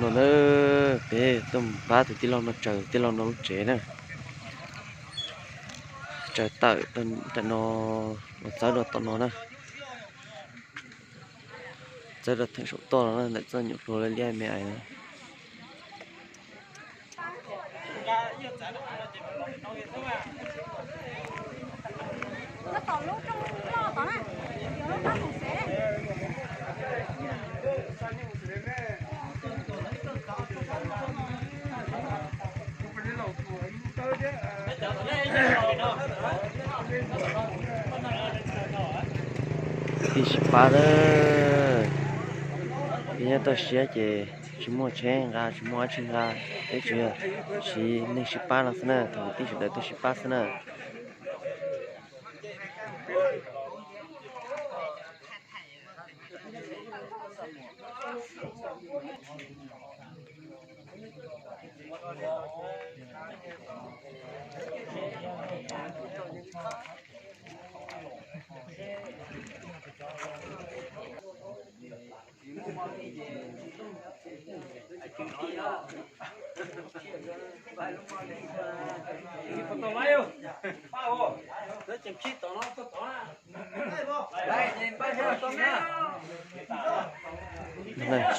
No na, peb tuaj mus pab tus tij laug no tsaws tij laug no lub tsev na. Tsaws tawm tam no, txawb rau tom no na. Txawb rau theem saum toj no na, ntawm txoj nyuam hlua liab me ais na. Kwv tij sib pab lawm. Peb nyob toj siab ces tsis muaj tsheb nqa, tsis muaj dab tsi nqa, peb tsuas yog siv neeg sib pab no xwb na. Thaum kwv tij sawv daws tuaj sib pab xwb na.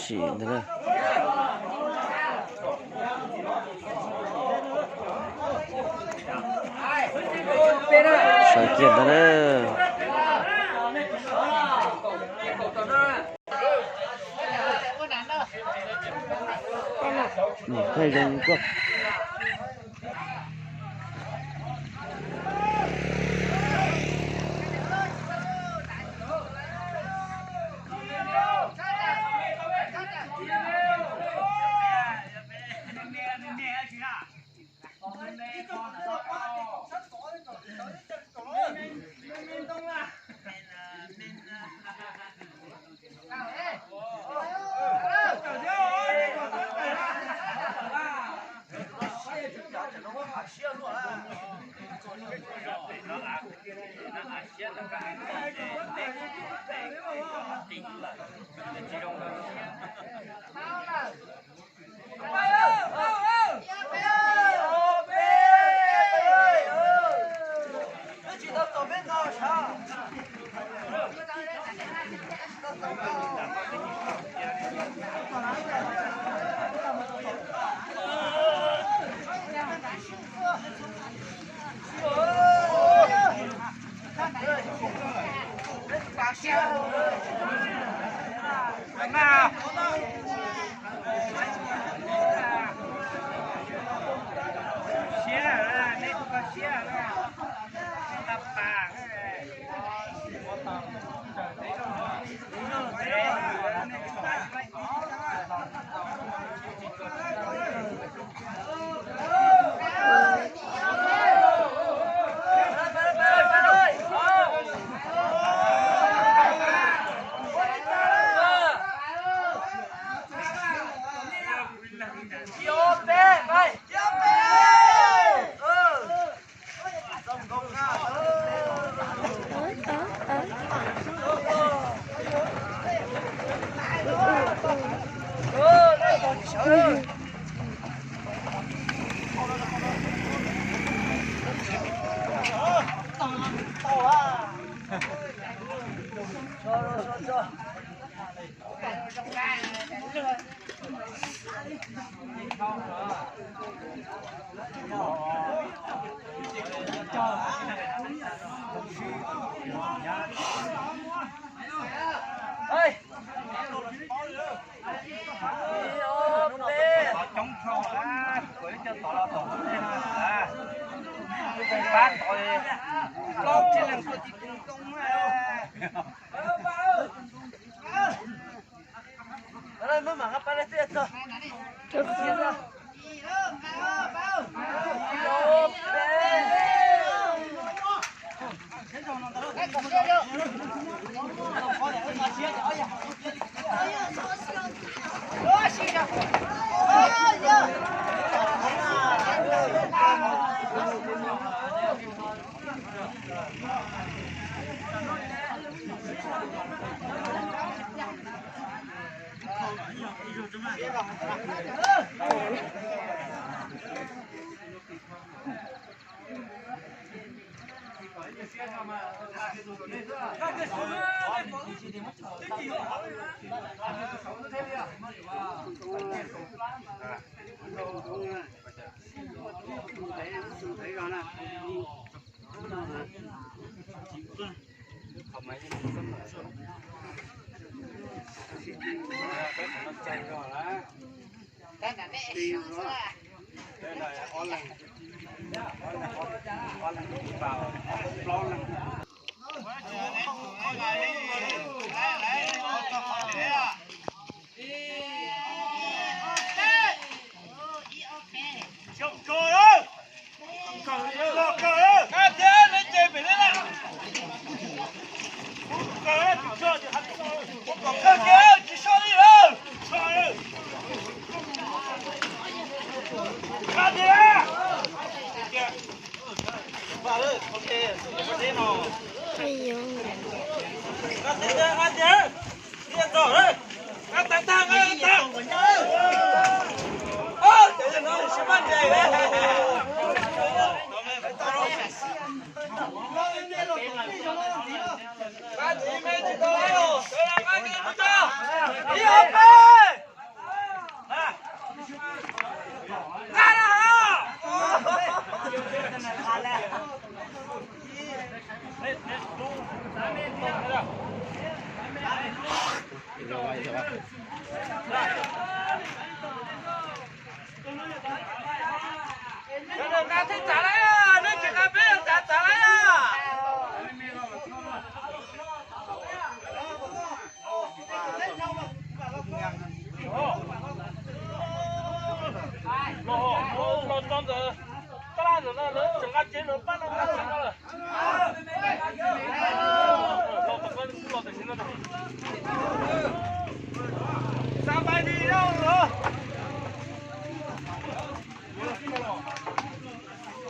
Sim ntawd na. Sawv kiag ntawd na. Thaij zoo koj.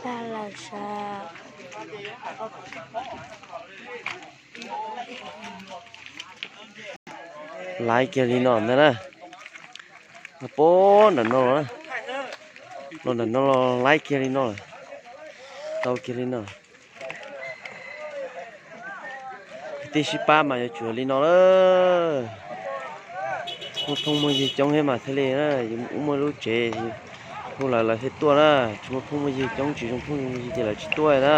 Tag lawm sav. Laiv kiag li no ntag na. Los puag nram no los na. Los nram no los laiv kiag li no lawm. Tau kiag li no. Kwv tij sib pab mas yuav tsum li no lawm. Muaj phooj muaj ywg coob thiab mas thiaj li na, yus mus ua lub tsev, hu lawv lawv thiaj tuaj na. Tsis muaj phooj muaj ywg coob, tsis zoo phooj zoo ywg ces lawv tsis tuaj na.